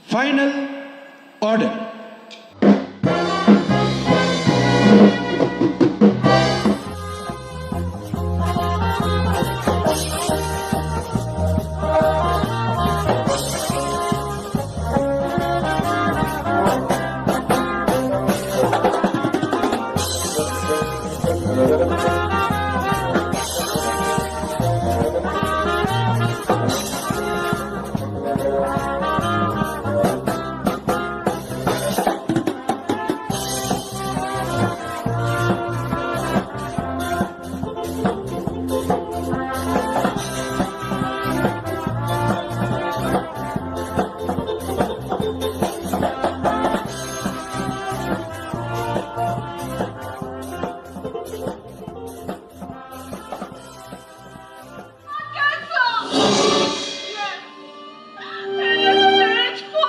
Final order. Cancer! Yes! It is stage 4!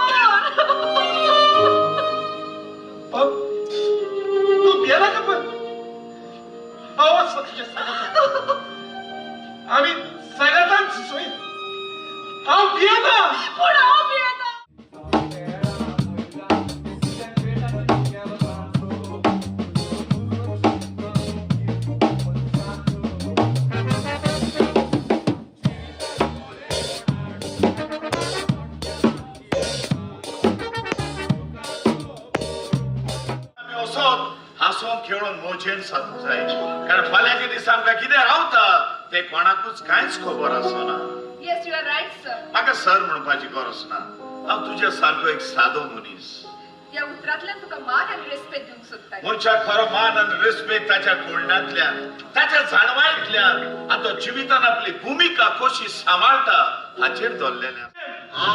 तूं भियेनाका पण हांव आसा तुज्या सांगातान. आमी सांगातान सोय. हांव भियेना. पूण हांव भियेता. आमी वचोन हांसोन खेळोन मजेन सारूंक जाय, कारण फाल्यांच्या दिसा आमकां कितें रावता तें कोणाकूच कांयच खबर आसना. Yes, you are right, sir. म्हाका सर म्हणपाची गरज ना, हांव तुज्या सारको एक सादो मनीस. ह्या उतरांतल्यान तुका मान आनी रेस्पेद दिवंक सोदता. मनशाक खरो मान आनी रेस्पेद ताच्या कोळण्यांतल्यान, ताच्या जाणवायेंतल्यान आनी तो जिवितान आपली भुमिका कशी सांबाळटा हाचेर धरलेलें आसा.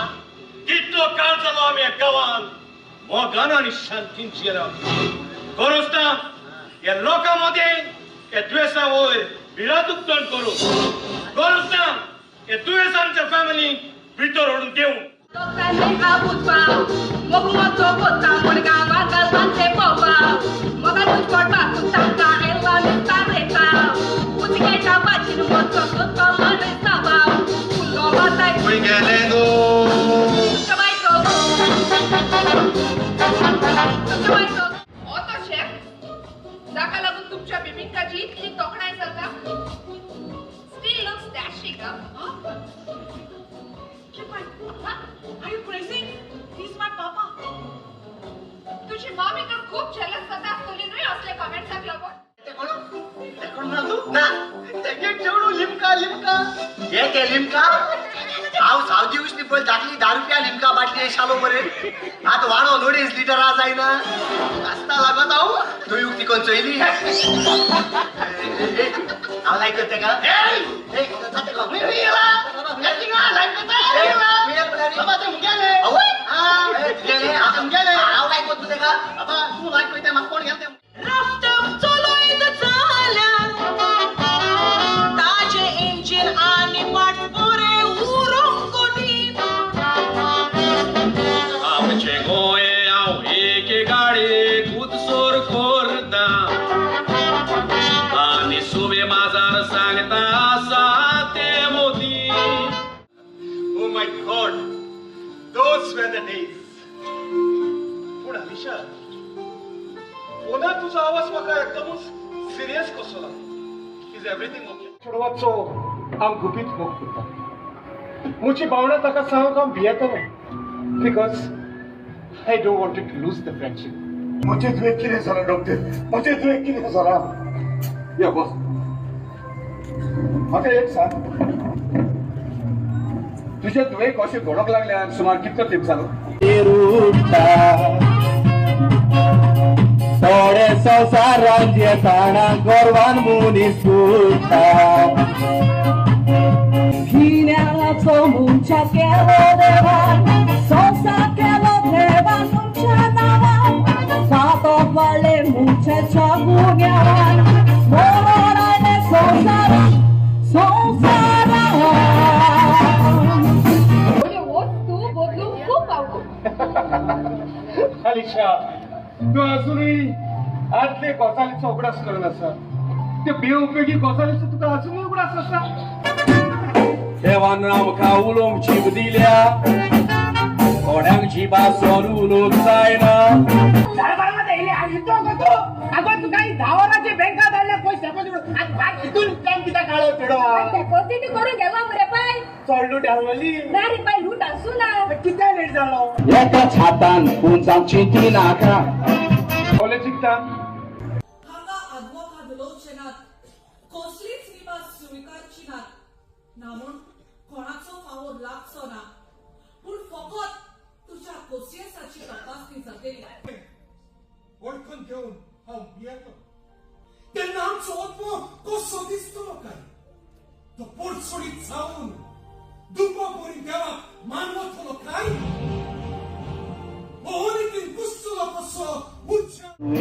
कितलो काळ जालो आमी ह्या गांवांत मोगान आनी शांतीन जियेला. गरज ना ह्या लोकां मदें ह्या दुयेंसा वयर भिरांत उक्तण करूं. गरज ना हे दुयेंस आमच्या फॅमिलीक भितर हाडून घेवं. लोकांनी आबुजपाव मोगमोचो कोता म्हण गांवां गांवांचे पोपाव मोगान तुज पडपाक तांकां येला निस्तार येता उचकेटा पाचीन मोचो कोतो मरे साबाव फुलो बाताय. खंय गेलें गो? तुमच्या बायचो, तुमच्या बायचो हो तो शेफ जाका लागून तुमच्या बिबिंकाची इतली तोखणाय जाता. Still looks dashing. Are you crazy? He's my papa. तुझी मामी तर खूप जेलस जाता आसतली न्हय असले कमेंट्साक लागून. ना चेडू लिमका लिमका हे ते लिमका. हांव सावजी उसनी पळय धाकली 10 रुपया लिमका बाटली शालो बरे. आतां वाडोन 2.5 लिटर जायना आसता लागत. हांव थंय उक्ती कोण चोयली. हांव लायक करता का? हांव लायक करता तेका. तूं लायक करता म्हाका कोण गेले. रफ्तम चलयत चल्या ताजे इंजिन आनी पाट बरे उरोंक कठीण. आमचे गोंय हांव एक गाडी कुदसोर करता आनी सुवे बाजार सांगता आसा ते Modi. Oh my God, those were the days. पूण अलिशा, फोनार तुजो आवाज म्हाका एकदमच सिरियस कसो लागलो. Is everything okay? चेडवाचो हांव गुपीत मोग करता. म्हजी भावनां ताका सांगूंक हांव भियेतालो, because I don't want to lose the friendship. म्हजें तुवें कितें जालां डॉक्टर? म्हजें तुवें कितें जालां? यो बस. म्हाका एक सांग, तुजे तुवें कशें घडोवंक लागल्यार सुमार कितलो तेंप जालो? थोडे संवसारांचे ताणा गोरवान मनीस उरता. गिन्यानाचो मुंच्या केलो देवान, संवसार केलो देवान मुंच्या नांवान. पातक वाडले मुंच्याच्या गुन्यांवान, मरण आयलें संवसारान संवसारान. वस्तू बदलूंक खूब आवड. अलिशा, तूं अजुनूय आदले गजालीचो उगडास करून आसा. ते बेउपेगी गजालीचो तुका अजुनूय उगडास आसा. देवान आमकां उलोवंक जीव दिल्या, थोड्यांक जिबा सोन उलोवंक जायना. अगो तुका 10 वरांचे बँका धाडल्या पयशे हितून काम कित्याक काडो चेडो? डेपॉझिट करून गेलो मरे पाय. चड लूट आसली. ना रे पाय, लूट आसूं ना. कित्याक लेट जालो? एकाच हातान पूण जावची ती नाका. कॉलेज शिकता. हांगा आदवोगाद उलोवचे नात, कसलीच निमां स्विकारची नात ना म्हूण कोणाचो फावोर लागचो ना, पूण फकत तुज्या कोसियेसाची तपासणी जातली. वळखून घेवन हांव भियेलो तेन्ना आमचो आत्मो कसो दिसतलो काय? तो पोटसोडीत जावन दुब्बा बरी देवाक मानवतलो काय? हो रितीन कुसतलो कसो उच्च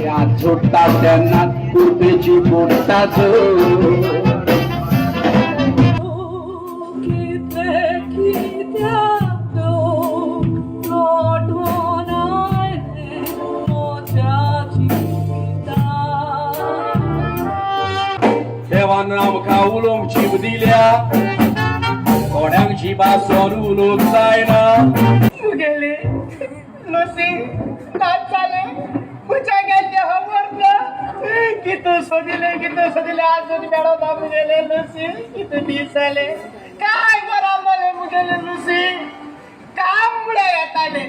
हात जोडटा तेन्ना कुर्पेची फोडटा. कितें कित्याक रडून आयलें म्हज्या जिवितांत? देवान आमकां उलोवंक जीव दिल्या, कोणाक जिबा सोन उलोवंक जायना. मुगेले लुसी नाच जाले, खंयच्या गेल्ले खबर ना. कितू सोदिले, कितू सोदिले, आजून मेळना मुगेले लुसी. कितू दीस जाले, काय बरं मरे मुगेले लुसी. काम मुळे येताले.